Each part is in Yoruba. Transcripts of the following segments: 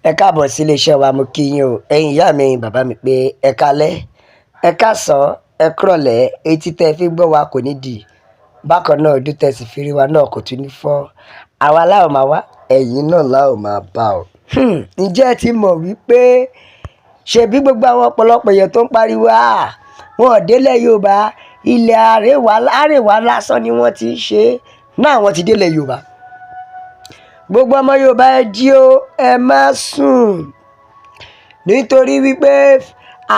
Ẹ káàbọ̀ sí iléeṣẹ́ wa. Mo kí yín o, ẹ̀yin ìyá mi, ẹ̀yin bàbá mi, pé ẹ káalẹ́, ẹ káàsán, ẹ kúrọ̀lẹ́. Etí tẹ́ ẹ fi gbọ́ wa kò ní dì bákan náà, ojú tẹ́ ẹ sì fi rí wa náà kò tún ní fọ́. Àwa láò máa wá, ẹ̀yin náà láò máa bá o. Ǹjẹ́ ẹ ti mọ̀ wípé ṣebí gbogbo àwọn ọ̀pọ̀lọpọ̀ èèyàn tó ń pariwo, à wọn ò délẹ̀ Yorùbá, ilẹ̀ àríwá, àríwá lásán ni wọ́n ti ń ṣe é náà, wọ́n ti délẹ̀ Yorùbá? Gbogbo ọmọ Yorùbá, ẹ jí o, ẹ má sùn, nítorí wípé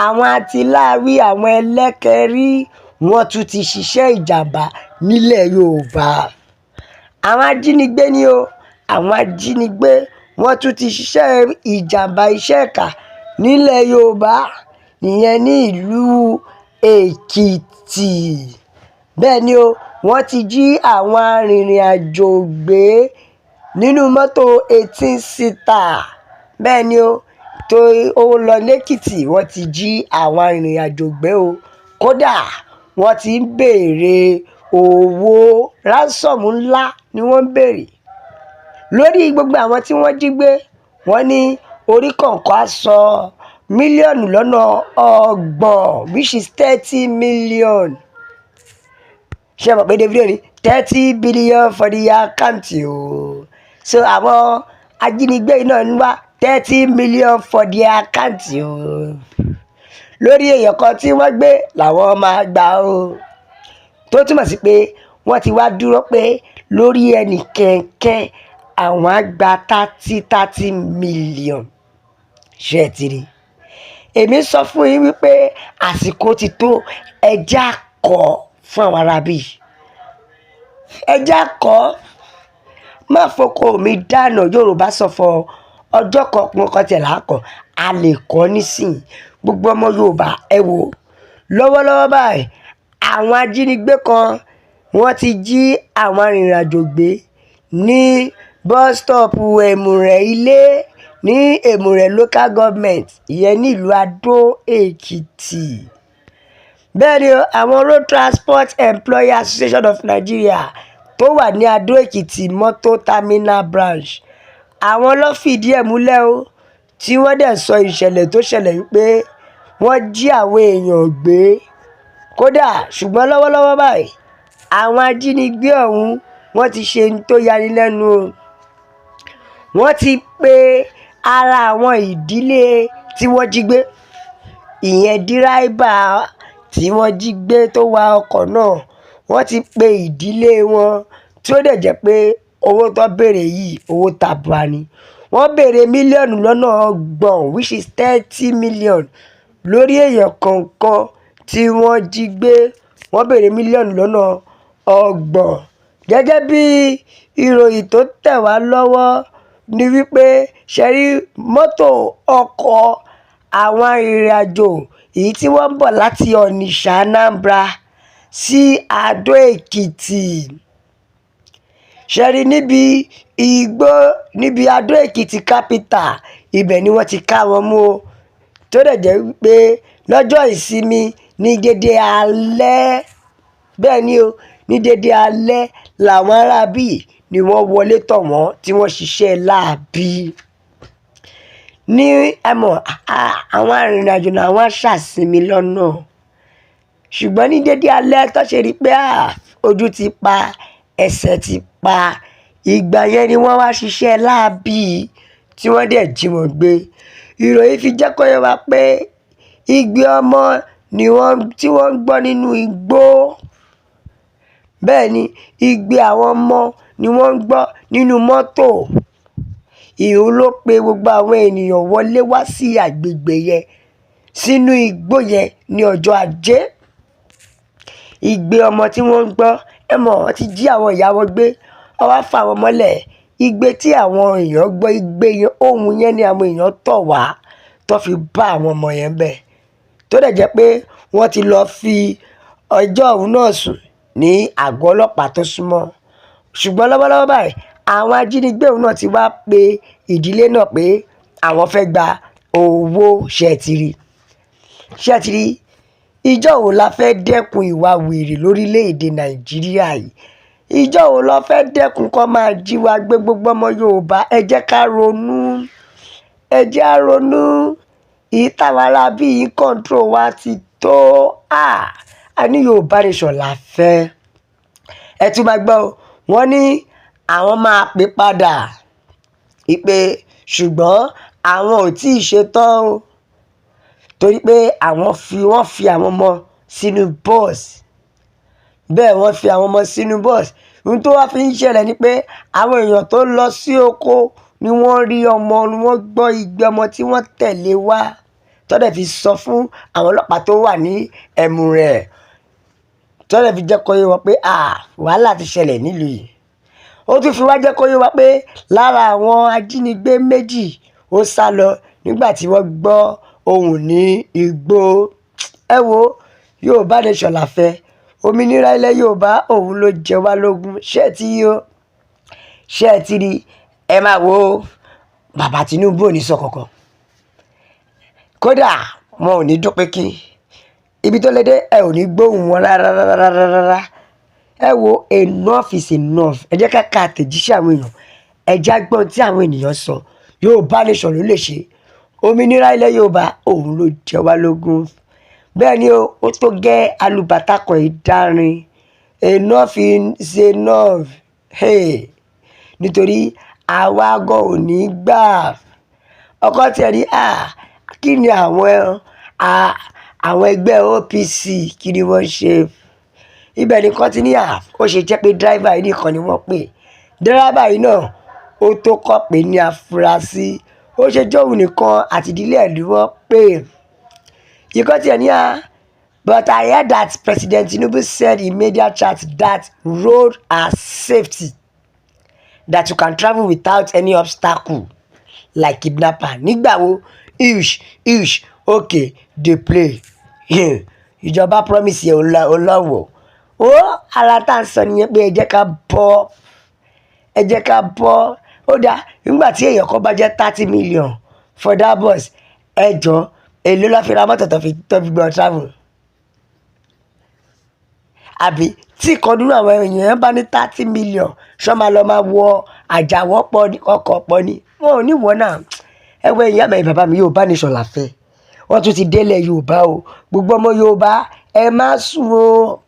àwọn atiláwí, àwọn ẹlẹ́kẹ̀rí, wọ́n tún ti ṣiṣẹ́ ìjàmbá nílẹ̀ Yorùbá. Àwọn ajínigbé ni o. Àwọn ajínigbé, wọ́n tún ti ṣiṣẹ́ ìjàmbá, iṣẹ́ ìkà nílẹ̀ Yorùbá, ìyẹn ní ìlú Èkìtì. Bẹ́ẹ̀ ni o, wọ́n ti jí àwọn arìnrìn-àjò gbé nínú mọ́tò 18 seater. Bẹ́ẹ̀ ni o, tó ó lọ lẹ́kìtì, wọ́n ti jí àwọn arìnrìn-àjò gbé o. Kódà wọ́n ti ń béèrè owó ransom ńlá ni wọ́n ń béèrè lórí gbogbo àwọn tí wọ́n jí gbé. Wọ́n ní orí kọ̀ọ̀kan á sọ mílíọ̀nù lọ́nà 30, which is 30 million. Ṣé ẹ mọ̀ pé Davido ní 30 billion for the account o? So àwọn ajínigbé yìí náà ń wá 30 million for the account o. Lórí èèyàn kan tí wọ́n gbé làwọn máa gbà o, tó túmọ̀ sí pé wọ́n ti wá dúró pé lórí ẹnì kẹ̀kẹ́, àwọn á gba thirty thirty million. Ṣé ẹ ti rí? Èmi sọ fún yín wípé àsìkò ti tó. Ẹ jẹ́ á kọ́ fún àwọn aráabí, ẹ jẹ́ á kọ́. Má fọkọ mi dáná. Yorùbá sọ fọ ọjọ́ kan pọn kan tiẹ̀ lákọ̀, a lè kọ́ nísìnyí. Gbogbo ọmọ Yorùbá, ẹ wò ó lọ́wọ́lọ́wọ́ báyìí, àwọn ajínigbé kan, wọ́n ti jí àwọn arìnrìn-àjò gbé ní bus stop Ẹ̀mùrẹ̀ Ilé ní Ẹ̀mùrẹ̀ Local Government, ìyẹn nílùú Adó-Èkìtì. Bẹ́ẹ̀ ni àwọn Road Transport Employers Association of Nigeria tó wà ní Adó-Èkìtì Motor Terminal Branch, àwọn ló fìdí ẹ̀ múlẹ̀ o, tí wọ́n dẹ̀ sọ ìṣẹ̀lẹ̀ tó ṣẹlẹ̀ wípé wọ́n jí àwọn èèyàn gbé. Kódà ṣùgbọ́n lọ́wọ́lọ́wọ́ báyìí, àwọn ajínigbé ọ̀hún, wọ́n ti ṣe ohun tó yanilẹ́nu o. Wọ́n ti pe ara àwọn ìdílé tí wọ́n jí gbé, ìyẹn dírẹ́bà tí wọ́n jí gbé tó wa ọkọ̀ náà. Wọ́n ti pe ìdílé wọn, tí ó dẹ̀ jẹ́ pé owó tó béèrè yìí, owó tabua ni. Wọ́n béèrè mílíọ̀nù lọ́nà 30, which is 30 million, lórí èèyàn kọ̀ọ̀kan tí wọ́n jí gbé. Wọ́n béèrè mílíọ̀nù lọ́nà 30. Gẹ́gẹ́ bí ìròyìn tó tẹ̀ wá lọ́wọ́ ni wípé, ṣe rí mọ́tò ọkọ̀ àwọn arìnrìn-àjò èyí tí wọ́n ń bọ̀ láti Onitsha, Anambra sí Adó-Èkìtì, ṣe rí níbi igbó níbi Adó-Èkìtì capital, ibẹ̀ ni wọ́n ti ká wọn mú o, tó dẹ̀ jẹ́ wípé lọ́jọ́ Ìsinmi ní dédé alẹ́. Bẹ́ẹ̀ ni o, ní dédé alẹ́ làwọn aráabí ni wọ́n wọlé tọ̀ wọ́n, tí wọ́n ṣiṣẹ́ láabi ní. Ẹ mọ̀, àwọn arìnrìn-àjò làwọn ṣàṣìmí lọ́nà, ṣùgbọ́n ní dédé alẹ́ tó ṣe rí pé ojú ti pa, ẹsẹ̀ ti pa, ìgbà yẹn ni wọ́n wá ṣiṣẹ́ láabi tí wọ́n dẹ̀ jí wọn gbé. Ìròyìn fi jẹ́ kó yé wa pé igbe ọmọ ni wọ́n tí wọ́n ń gbọ́ nínú igbó. Bẹ́ẹ̀ ni, igbe àwọn ọmọ ni wọ́n ń gbọ́ nínú mọ́tò. Ìhun ló pe gbogbo àwọn ènìyàn wọlé wá sí àgbègbè yẹn, sínú igbó yẹn ní ọjọ́ Ajé. Igbe ọmọ tí wọ́n ń gbọ́, ẹ mọ̀, wọ́n ti jí àwọn ìyá wọn gbé, wọ́n wá fà wọ́n mọ́lẹ̀. Igbe tí àwọn èèyàn gbọ́, igbe yẹn, ohùn yẹn ni àwọn èèyàn tọ̀ wá tó fi bá àwọn ọmọ yẹn bẹ̀, tó dẹ̀ jẹ́ pé wọ́n ti lọ́ọ́ fi ọjọ́ òun náà sùn ní àgọ́ ọlọ́pàá tó súnmọ́. Ṣùgbọ́n lọ́wọ́lọ́wọ́ báyìí, àwọn ajínigbé òun náà ti wá pe ìdílé náà pé àwọn fẹ́ gba owó. Ṣẹ́ẹ̀tìrì, ṣẹ́ẹ̀tìrì, ìjọ wo la fẹ́ dẹ́kun ìwà wèrè lórílẹ̀‐èdè Nàìjíríà yìí? Ìjọ wo la fẹ́ dẹ́kun kó máa jí wa gbé? Gbogbo ọmọ Yorùbá, ẹ jẹ́ ká ronú. Ẹ jẹ́ á ronú. Èyí táwọn aráabí yìí ń control wa ti tó. A ní Yorùbá Nation la fẹ́. Ẹ tún máa gbọ́ o, wọ́n ní àwọn máa pè padà ìpè, ṣùgbọ́n àwọn ò tí ì ṣetán o, torí pé àwọn fi wọ́n fi àwọn ọmọ sínú bọ́ọ̀sì. Bẹ́ẹ̀, wọ́n fi àwọn ọmọ sínú bọ́ọ̀sì. Ohun tó wá fi ń ṣẹlẹ̀ ni pé àwọn èèyàn tó lọ sí oko ni wọ́n rí ọmọ, ni wọ́n gbọ́ igbe ọmọ tí wọ́n tẹ̀lé wá, tọ́dẹ̀ fi sọ fún àwọn ọlọ́pàá tó wà ní Ẹ̀mùrẹ̀, tọ́dẹ̀ fi jẹ́ kó yé wọn pé wàhálà ti ṣẹlẹ̀ nílùú yìí. Ó tún fi wá jẹ́ kó yé wa pé lára àwọn ajínigbé, 2 ó sá lọ nígbà tí wọ́n gbọ́ ohùn ní igbó. Ẹ wo, Yorùbá Nation la fẹ́. Òmìnira ilẹ̀ Yorùbá, òun ló jẹ wá lógún. Ṣé ẹ ti rí o? Ṣé ẹ ti rí? Ẹ máa wo, bàbá Tinubu ò ní sọ kankan. Kódà wọn ò ní dún kí ibi tó lè dé, ẹ ò ní gbóhùn wọn rárá rárá rárá. Ẹ wo, enough is enough. Ẹ jẹ́ ká ka àtẹ̀jíṣẹ́ àwọn èèyàn. Ẹ já gbọ́n tí àwọn ènìyàn sọ. Yorùbá Nation ló lè ṣe. Òmìnira ilẹ̀ Yorùbá, òun ló jẹ wá lógún. Bẹ́ẹ̀ ni o, ó tó gẹ́, alùbàtà kan ìdárin. Enough is enough. Hey. Nítorí àwa gan ò ní gbà. Ọkọ tiẹ̀ ní kí ni àwọn ẹgbẹ́ OPC, kí ni wọ́n ṣe? Ibẹ̀ nìkan ti ní ó ṣe jẹ́ pé driver yìí nìkan ni wọ́n pè. Driver yìí náà, ó tó kọ́ pé ní afurasí. Ó ṣe jẹ́ òun nìkan àti ìdílé ẹ̀ ni wọ́n pè. Ìkan tiẹ̀ ní "But I heard that President Tinubu said in media chat that road are safety, that you can travel without any obstacle like kidnapper." Nígbà wo? Ish ish, okay, dey play. Ìjọba promise yẹn olówó ó. Ara tá à ń sọ nìyẹn pé ẹ jẹ́ ká bọ́, ẹ jẹ́ ká bọ́. Ó dáa, nígbà tí èèyàn kan bá jẹ́ 30 million for that bus, ẹ jọ, èló ló fi ra mọ́tò tó fi gbọ́ travel? Àbí tí ìkan nínú àwọn èèyàn bá ní 30 million, ṣọ́ máa lọ máa wọ àjàwọ́ pọ̀ ní ọkọ̀ pọ̀ ni? Wọn ò ní wọ́n náà. Ẹ wọ, ìyá mi, bàbá mi, Yorùbá Nation la fẹ́. Wọ́n tún ti délẹ̀ Yorùbá o. Gbogbo ọmọ Yorùbá, ẹ má sùn o.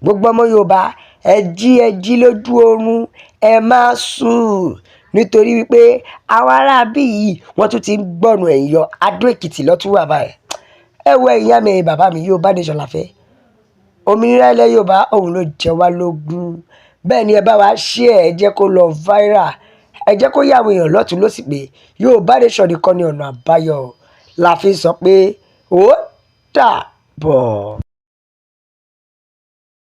Gbogbo ọmọ Yorùbá, ẹ jí, ẹ jí lójú oorun, ẹ má sùn, nítorí wípé àwọn aráabí yìí, wọ́n tún ti ń gbọ̀nù ẹ̀yìn yọ. Adó Èkìtì lọ́tún wà báyìí. Ẹ wo, ìyá mi, bàbá mi, Yorùbá Nation la fẹ́. Òmìnira ilẹ̀ Yorùbá, òun ló jẹ wá lógún. Bẹ́ẹ̀ ni, ẹ bá wa share, ẹ jẹ́ kó lọ viral, ẹ jẹ́ kó yé àwọn èèyàn lọ́tùn lósì pé Yorùbá Nation nìkan ni ọ̀nà àbáyọ, la fi sọ pé ó dàbọ̀.